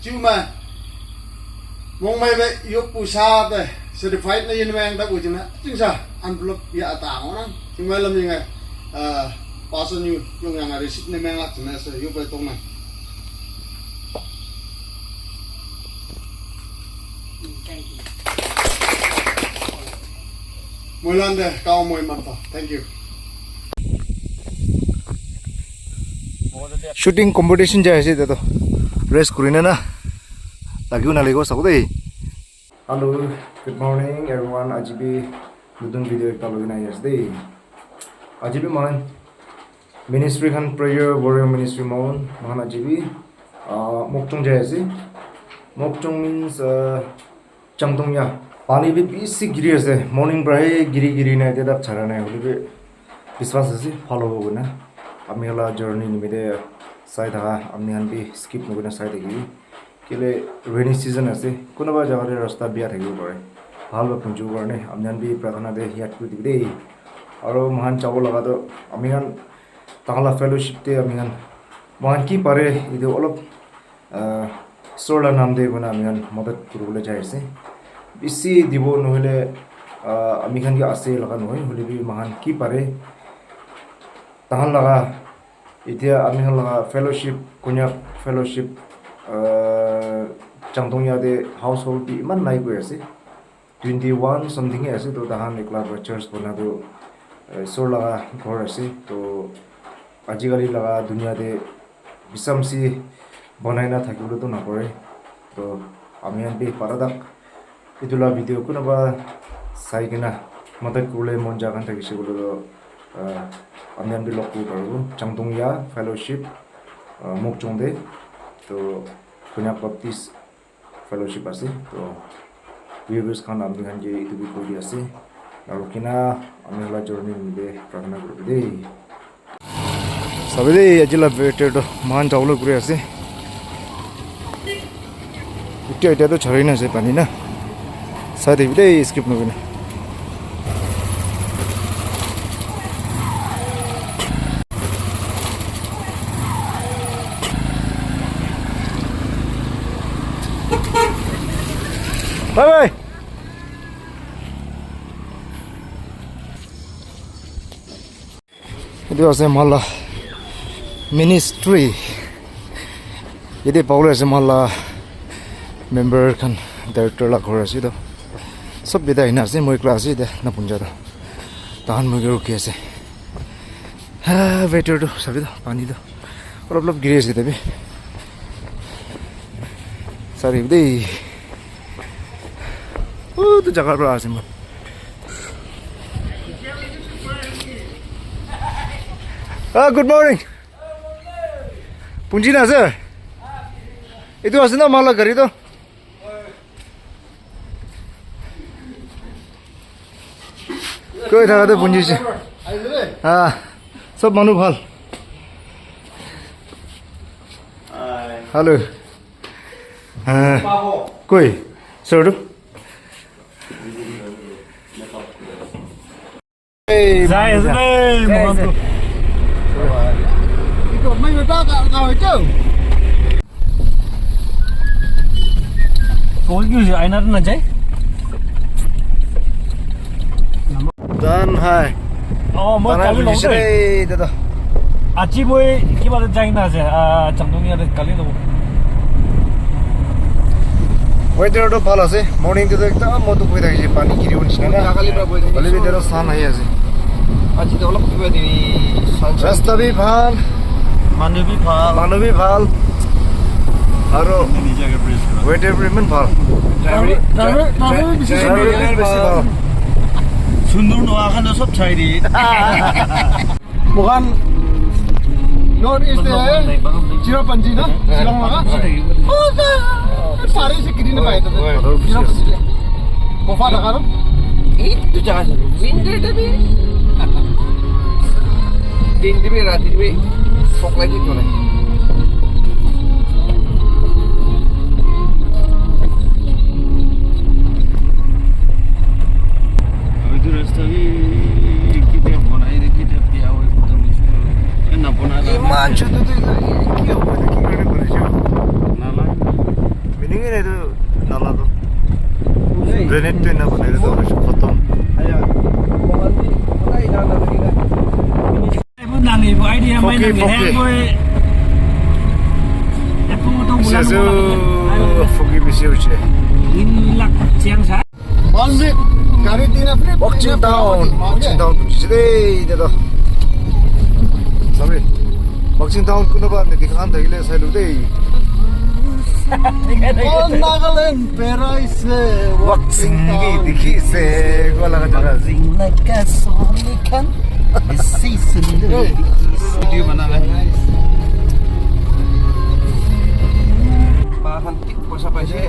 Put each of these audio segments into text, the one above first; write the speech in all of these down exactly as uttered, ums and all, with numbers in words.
Chuma. Mong mai be yo pusa te certified na yin meng ta ku jina. Chin sa envelope ya ta ngona. Chuma lam yin ngai. Ah, paso ni yung yang receipt ne meng la china sa yo pe tong na. Moilan de kao moi man ta. Thank you. Shooting competition jai ase etu. Rest kuri na na. Lagibo nalagibo sabo dei. Hello, good morning everyone. Aji bi notun video ekta loi na ahi ase dei. Aji bi moikhan ministry khan prayer warrior ministry moikhan, moikhan aji bi, ah, Mokchung jai ase. Mokchung means, ah, Changtong ya. Pani bi bishi giri ase. Morning pra he giri giri na etia tak chara nai. Hoile bi biswas ase, bhal hobo koina. Ami la journey nimite sai thaka, ami khan bi skip nokuri na sai thakibi. Kile rainy season ase. Kunuba jaga te rasta biya thakibo pare. Bhal para punchibo karne, ami khan bi prathana te yad kuri dibi dei. Aro moikhan jabo laga toh, ami khan takhan la fellowship te ami khan, moikhan ki pare, etu olop ah, isor la nam de koina ami khan madad kuribole jai ase. Bisi dibo nohoile, ah, ami khan ke ase laga nohoi, hoile bi moikhan ki pare. Tahan laga, etia ami khan laga fellowship, Konyak fellowship, ah, Changtong ya de household bi iman nai koi ase. Twenty one something he ase, to tahan ekla para church bana tu, eh, isor laga ghor ase. To ajikali laga dunia te bisamsi banai na thakibole to napare. To ami khan bi para tak etu la video kunuba sai kena madad kuribole mon ja khan thakise koile to, eh, ami khan bi log kuribo paribo. Changtong ya fellowship, eh, Mokchung te. To Konyak Baptist fellowship ase. To viewers khan, ami khan ke etu bi koi di ase, aro kina ami la journey nimite prathana kuribo dei. Sabi dei, aji la weather to moikhan jabole kuri ase. Etia, etia to chari na ase pani na. Sai thakibi dei, skip nokuri na. Bye bye. Etu ase moikhan la ministry. Yate pabole ase moikhan la member khan, director la ghor ase etu. Sob yate ahina ase, moi ekla ase yate, Napunja toh. Tahan moi ke rukhi ase. Ha, weather toh sabi toh, pani toh olop olop giri ase tabi. Sorry dei. Utu jaga pra ase moi. Ah, good morning. Punji na ase? Etu ase na moikhan la gari toh? Koi thaka toh punji ase. Ah, sob manu bhal. Hello. Ah, koi? Sir tu? Hey, jai ase dei, moikhan toh. Iko, mai beta, ka, ka, iko. Koi ki hoise, aina toh najai? Dan hai. Oh, moi kali lom dei. Hey, dada. Aji moi kiba te jai na ase, ah, Changtong ya te kali lom. Weather toh bhal ase. Morning te toh ekdam moto boi thakise, pani giri bo nishina na. Kali pra boi thakise. Hoile bi etia toh sun ahi ase. Aji toh olop kiba de sun. Rasta bi bhal. Manu bi bhal. Manu bi bhal. Aro weather bi iman bhal. Driver, driver, driver bishi driver bi bishi bhal. Sundur noa khan toh sob chai di. Moikhan North East te Cherrapunji na, Shillong laga. Oh, pare se kiri na pai ta. Cherrapunji te. Kofa thaka na. Etu jaga ase. Winter te bi. Din te bi, rati te bi. Fog light bi jole. Aru etu rasta bi ketia banai ne, ketia biya hoi, kota nishina. Ena banai la. Iman chutu tu ki hobo etu, ki karne banai se? Nala. Etu nala tu drainage tu ena banai tu hoise khatam. Foki, foki. Sese, foki bisi hoise. Wakching town, Wakching town tu hoise de, de to. Sabi, Wakching town kunuba nadi khan thakile sai lo de. All Nagaland berai se. Wakching ki dikhi se, ko laga jaga. Wakching laga song khan. Isi sundar. Video bana na. Ba khan thik poisa paise.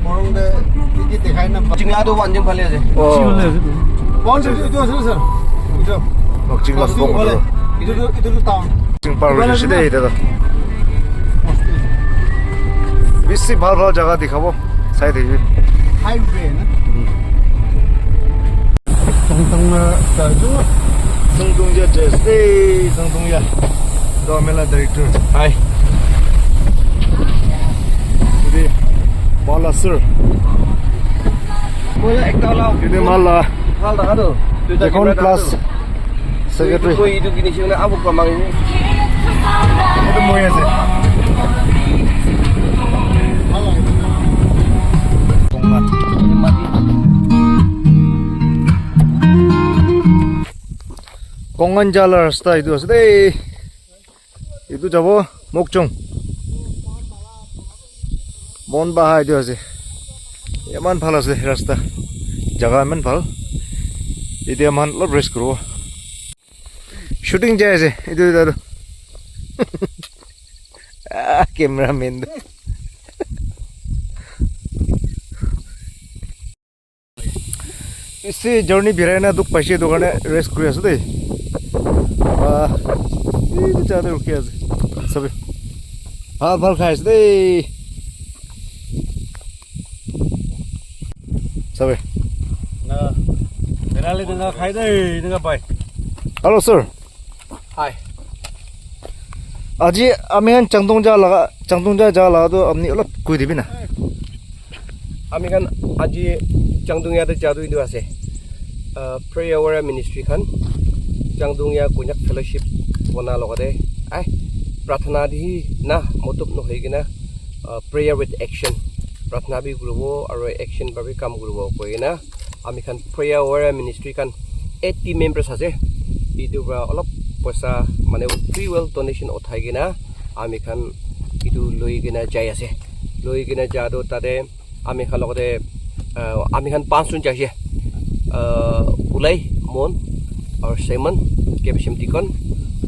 Morung de ki ki dekhai na. Chingla tu wanjing phale ase. Oh. Bon, etu, etu ase, sir. Etu. Wakching la phale. Etu tu, etu tu town. Ching par hoise de, etu tu. Bisi bhal bhal jaga dikhabo. Sai de. Highway na. Tongtong na sa ju. Tongtong ya, yes. Hey, Tongtong ya. Do mela director. Hi. Today, Bala sir. Bola ekta la. Today mala. Mal daga do. Duita Decon camera daga plus do. Secretary. Koi itu kini sih na abu pamang ini. Itu moi ase. Kongan jala rasta itu ase dei. Etu jabo Mokchung. Mon Bahai etu ase. Eman bhal ase rasta. Jaga eman bhal. Etia moikhan olop rest kuribo. Shooting jai ase. Etu, etu, etu. Ah, cameraman tu. Isi journey birai na dukh paise, etu karne rest kuri ase dei. Ah, etu jaga te rukhi ase. Sabi. Bhal, bhal khai ase dei. Sabi. Na, berale tenga khai dei, tenga pai. Hello, sir. Hi. Aji ami khan Changtong ja laga, Changtong ja ja laga tu apni olop koi dibi na. Ami khan aji Changtong ya te ja tu etu ase. Ah, Prayer Warrior Ministry khan Changtong ya Konyak Fellowship bona logote ai prathana di na motob no hoi kena, ah, prayer with action. Prathana bi kuribo aro action para bi kam kuribo koi kena ami khan Prayer Warrior Ministry khan eighty members ase. Etu para olop poisa mane free will donation uthai kena ami khan etu loi kena jai ase. Loi kena ja tu tate ami khan logote, ah, ami khan panch jon jai ase. Ah, Ulai, Mon, aru Simon, K B C M Deacon,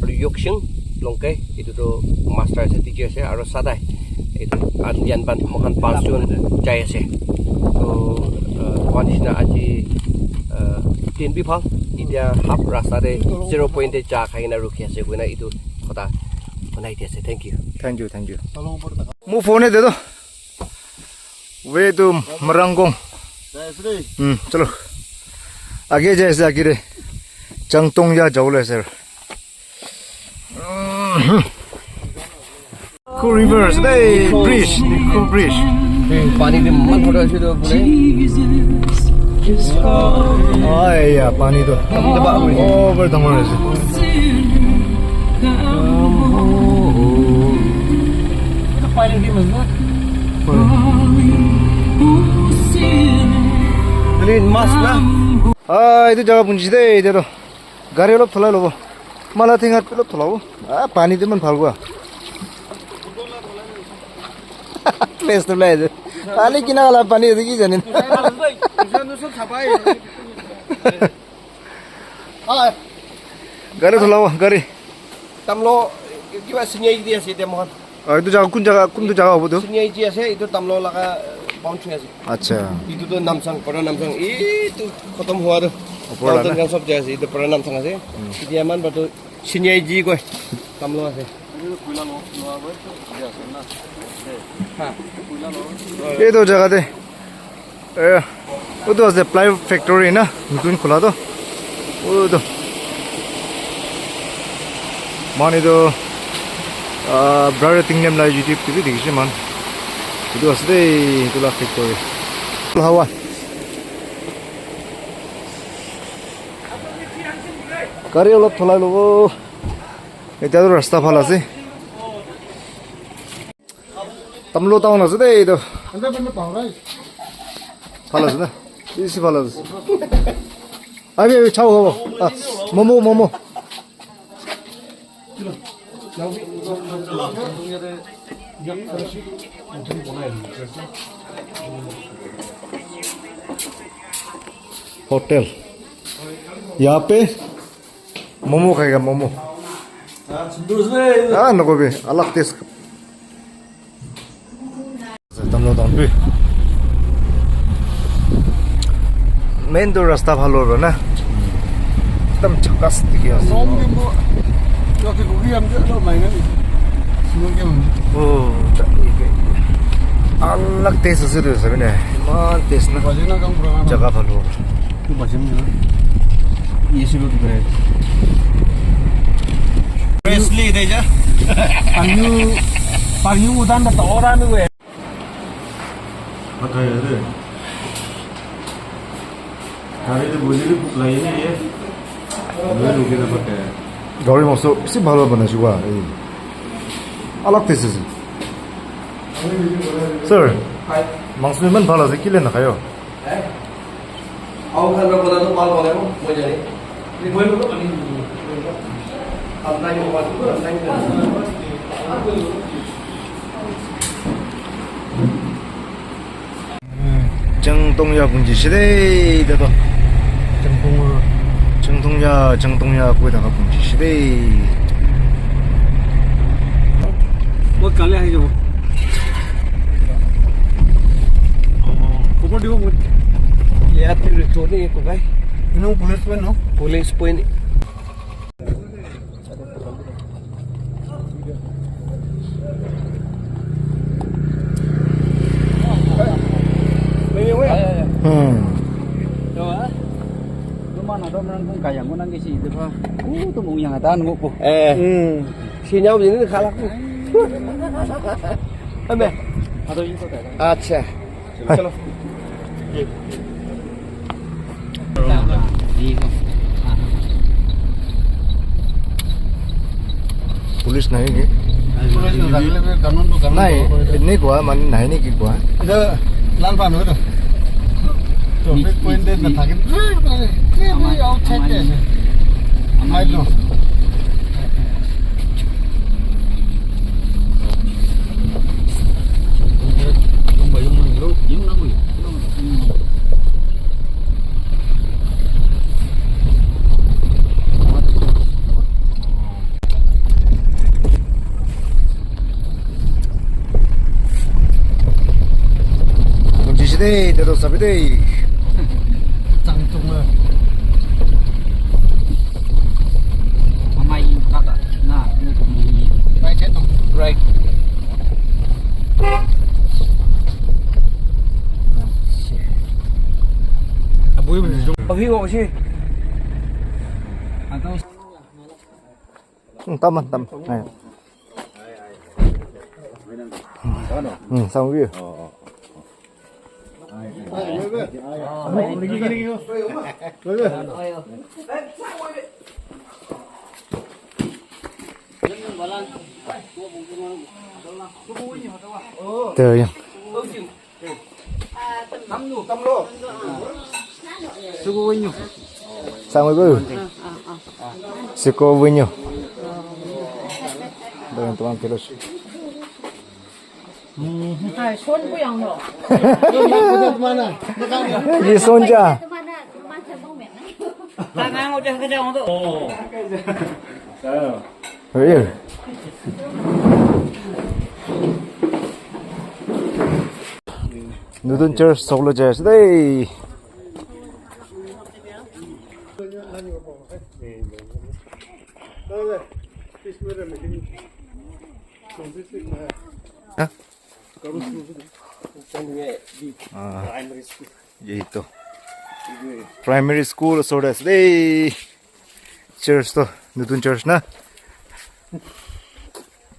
aru Yokshing, Longkai, etu tu master ase, teacher ase, aru Sadai, etu Andian ban, moikhan panch jon jai ase. To, ah, koa nishina aji, ah, din bi bhal, etia half rasta te zero point te cha khai kena rukhi ase koina etu kotha banai di ase. Thank you. Thank you, thank you. Mo phone de do. Way to Marangong. Hmm, chalo. Aage jai ase, aage de. Changtong ya jabo le ase. Cool rivers, hey, bridge, cool bridge. Pani de man photo ase to pure. Ai ya, pani to. Over dangor ase. Clean mas na. Ah, etu jaga punji de, etu to. Gari olop tholai lobo. Mala thingat olop tholabo. Ah, pani tu iman bhal gua. Face tu lai de. Pani kina wala pani ase ki jane. Gari tholabo, gari. Tamlo kiba sinyai di ase te mohan. Ah, etu jaga kun jaga, kuntu jaga hobo tu? Sinyai di ase, etu Tamlo laga boundary ase. Acha. Etu tu Namsang, Para Namsang, etu khatam hua tu. Opor la na? Mountain khan sob jai ase, etu Para Namsang ase. Hmm. Etia man ba tu sinyai di koi, Tamlo ase. Ha. Etu jaga te. Eh, utu ase ply factory na, nutun khula toh. Utu. Manu toh Ah, Brother Tinglem la YouTube te bi dikhi se man. Etu ase de, etu la factory. Hawa. Gari olop tholai lobo. Eta tu rasta bhal ase. Tamlo town ase de etu. Bhal ase na? Bisi bhal ase. Abi, abi, chao hobo. Ah, momo, momo. Hotel. Yahan pe momo khayega, momo. Ah, nakobi, alag taste. Tamlo town bi. Main tu rasta bhal hobo na. Ekdam jhakas dikhi ase. Oh, alag taste ase tu sabi na. Iman taste na. Jaga bhal hobo. Freshly de ja. Panyu, panyu udan da ora nu. Gari te boile bi bhuk lage na ye. Moi ruki na pate. Gari mangso bishi bhal bhal banai se wa. Alag taste ase. Sir, mangso iman bhal ase, kile nakhayo? Changtong ya punji shide, dato. Changtong ya. Changtong ya, Changtong ya, koi daga punji shide. Moi kali ahi jabo. Khobor dibo moi. Yaate rukhi de, eko bhai. Ino police point no? Police point. Hmm. Eh. Hmm. Sinyal ni khalak. Ame. Acha. Chalo. Police nahi ki? Police nahi. Nai, enekua manu nahi neki kua? Etu Lalpan hoy to. Traffic point te nathake. Outside te ase. Amai to. Kunci sini, terus sampai deh. Tangtung lah. Mama ini kata, nah, ini. Right, right. Abu ini. Abu ini. Atau Hmm, tama, tama. Ayan. Hmm, sama view. There, yeah. Suku wenyu. Sang wenyu. Suku wenyu. Dengan teman terus. Hai, son bu yang no. Ye son ja. Tangan udah kerja untuk. Oh. Hey. Nutun church solo church dei. Huh? Ah. Primary school. Primary school osor te ase dei. Church to, nutun church na.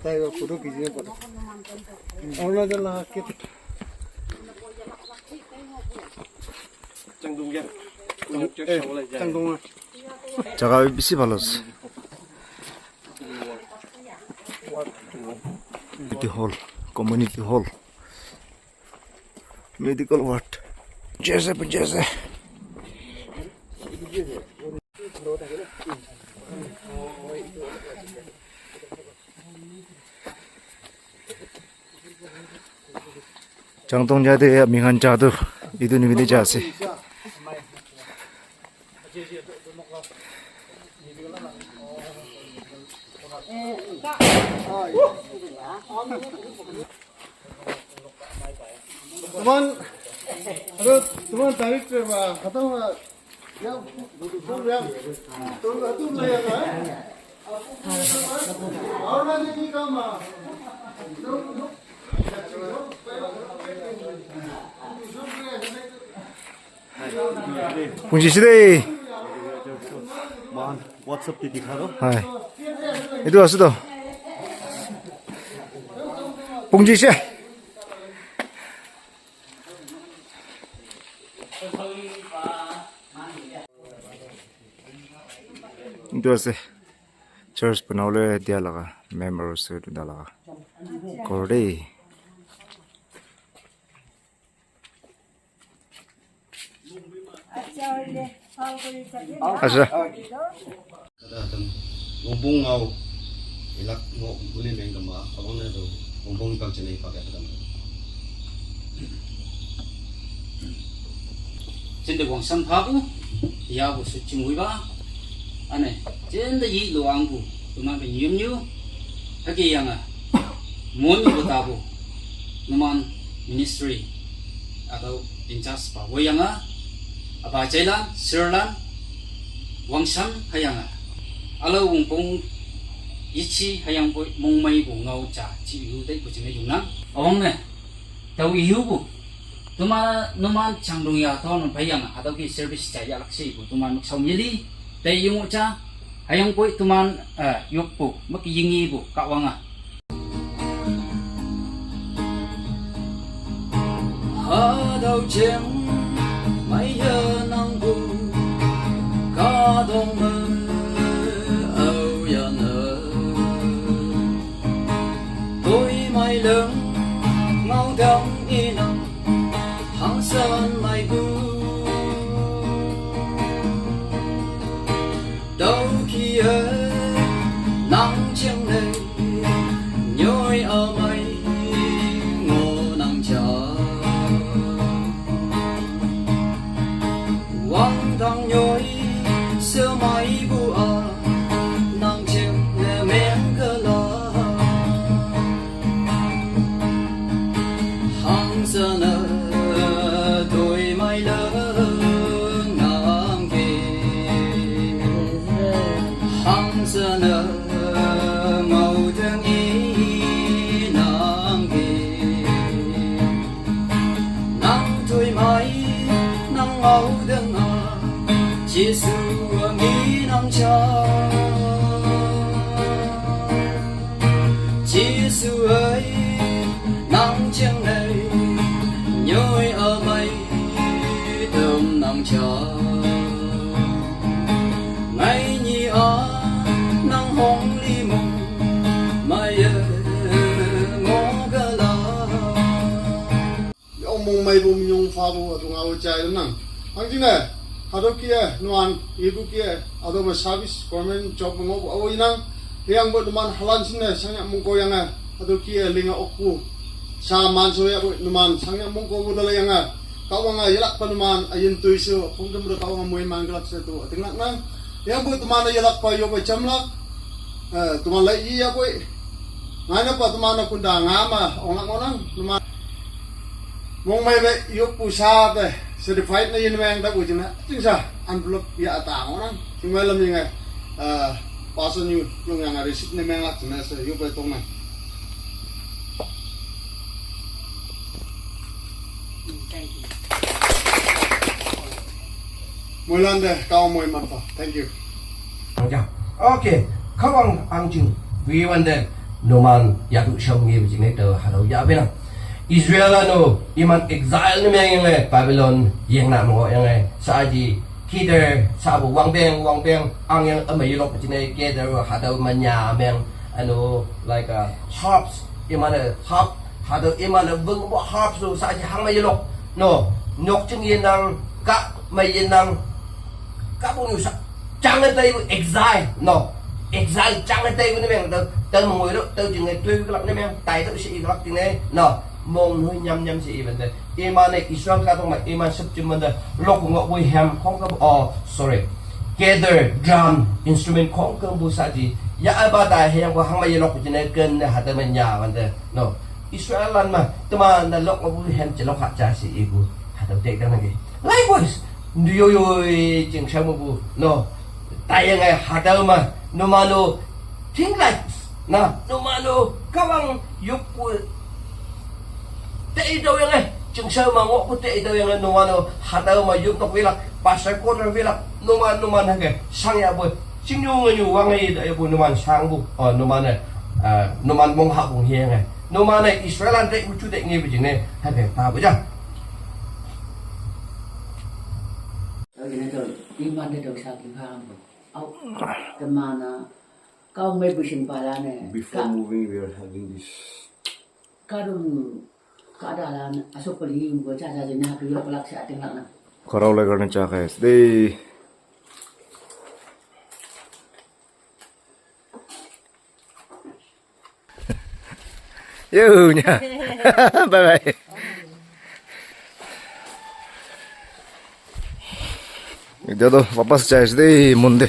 Taiga photo khichina pore. Arunachal laga ke. Changdong ya. Changdong. Jaga bi bishi bhal ase. Etu hall, community hall, medical ward. Jaise bhi jaise. Changdong ja te ami khan ja tu etu nimite ja ase. Tuman, aru tuman tarik pe ba khatam hua. Ya, tu ya. Tu tu la ya na. Aru na ni kam ah. Pungji side. Mohan WhatsApp te dikha do. Hai. Etu ase to. Pungji se. Etu ase. Church banabole dia laga members etu laga. Ghor de. Asa. Kada tam, Wongpong ngau, ilak ngo guli meng kama, abang na do, Wongpong ipak jenai ipak ya kada. Jende Wangsam phabu, ya bu su chingui ba, ane, jende yi lo ang bu, tuma ke nyum nyu, hake yang a, mon bu ta bu, numan ministry, atau in charge pa, wo yang a, apa jailan, sirlan, Wangsam hayang a, alo Wongpong ichi hayang poi mongmai bu ngau cha, chi yu dai bu jine yung nang, awang ne, tau iyu bu, Tuma numan changdong ya to non phayang atau ki service cha ya lak si bu tuman mak saum yeli te yung cha hayang poi tuman eh, yok bu mak yingi bu ka wanga. Hadau cheng mai ya nang bu ka dong me au ya na. Doi mai leng ngau dang inang hang san mai gu. Dau ki e nang cheng lei nyoi a mai ngo nang cha. Wang dang nyoi se mai bu a nang cheng le meng ka la. Hang sa na doi mai la nang ke. Hang sa na mau dang i nang ke. Nang tui mai, nang au dang a, Jesu a mi nang cha. Jesu ai, nang cheng nei, nyoi a mai, dum nang cha. Ngai ni a, nang hong li mong, mai e, mo ga la. Yong mong mai bum yong fa bu tu ngau chai nang. Ang jing eh, hado ki eh, nuan, ibu ki eh, ado ma service, government job mo bu au inang. Yang bu numan halan sin eh, sang yang mong ko yang eh, hado ki eh, ling eh, ok bu. Sa man so ya bu numan, sang yang mong ko bu dala yang eh. Kau wang eh, yalak pa numan, ayin tui so, kong tum do kau wang moi man galak se tu, ating lak nang. Yang bu tuman eh, yalak pa yo bu jam lak. Eh, tuman lai iya bu. Ngai na pa tuman eh, kunda ngama, ong lak ngonang, numan. Mong mai be yuk pu sa te certified na yin meng ta ku jing na, jing sa envelope ya ta ngonang. Jing mai lam jing eh, eh, person yu yung yang receipt ne meng lak jing na se yuk pe tong na. Moilan de kao moi man pa. Thank you. Okay. Okay. Kawang angjing. Wi wan de. Numan yatu shau ngi bujine to haro ya bena. Israel ano iman exile ni meng yang Babylon yang na mo yang sa ji. Kedar sa bu wang beng wang beng ang yang ama yilok bujine kedar hado manya meng ano like a harps iman a harp hado iman a bung bo harps so sa ji hang ma yilok no nok ching yin nang ka ma yin nang ka bu nu sa chang tai bu exile no exile chang tai bu ni meng da da mo ngoi lo da jing ne tui lak ni meng tai da shi lak ti ne no mong nu nyam nyam si iman da iman ne Israel ka tong ma iman sep chim man da lok ngo bu hem khong ka oh sorry kedar drum instrument khong ka bu sa ji ya ba da he yang bu hang ma yilok ji ne ken ne ha da ma nya man da no Israel lan ma tuma na lok bu hem che lok ha cha si ibu ha da te ka na ge. Likewise, ndu yo yo jing sha mu bu no. Ta yang ai ha da ma no ma no king like na no ma no ka wang yuk ku te do yang ai jing sha ma ngo ku te do yang ai no ma no ha da ma yuk no wi la pastor quarter wi la no ma no ma na ge sang ya bu jing yu ngi yu wang ai da bu no ma sang bu oh no ma ne no ma mong ha bu he yang ai. No ma ne Israel an te uchu te ngi bi jing ne ha ke ta bu ja. Au, te mana kau mai bisin pala ne. Before moving, we are having this. Karun kada la ne asok pali yung go cha cha jin ha ke yok lak sa ting lak na. Khara wala karne cha khai ase de. Yo, nya. Bye bye. Etia toh wapas jai ase de mon te.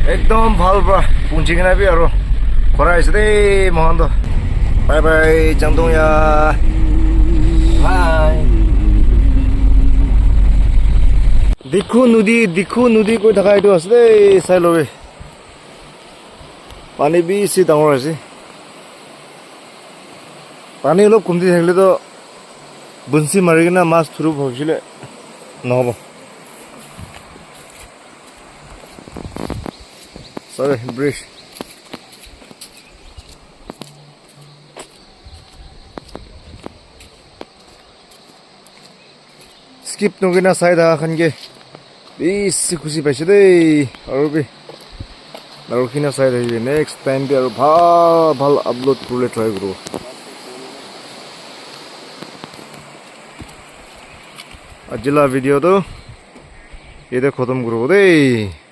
Ekdom bhal pra punchi kena bi aro khora ase de mohan toh. Bye bye, jangdong ya. Bye. Dikhu nodi, Dikhu nodi koi thaka etu ase de, sai lobi. Pani bishi dangor ase. Pani olop khumti thakile toh bunsi mari kena mas thuru bhabisile nohobo. Sorry, bridge. Skip nokina sai thaka khan ke bishi khushi paise de aru bi aru kina sai thaki next time bi aru bhal bhal upload kuribole try kuribo. Aji la video tu yate khotom kuribo de.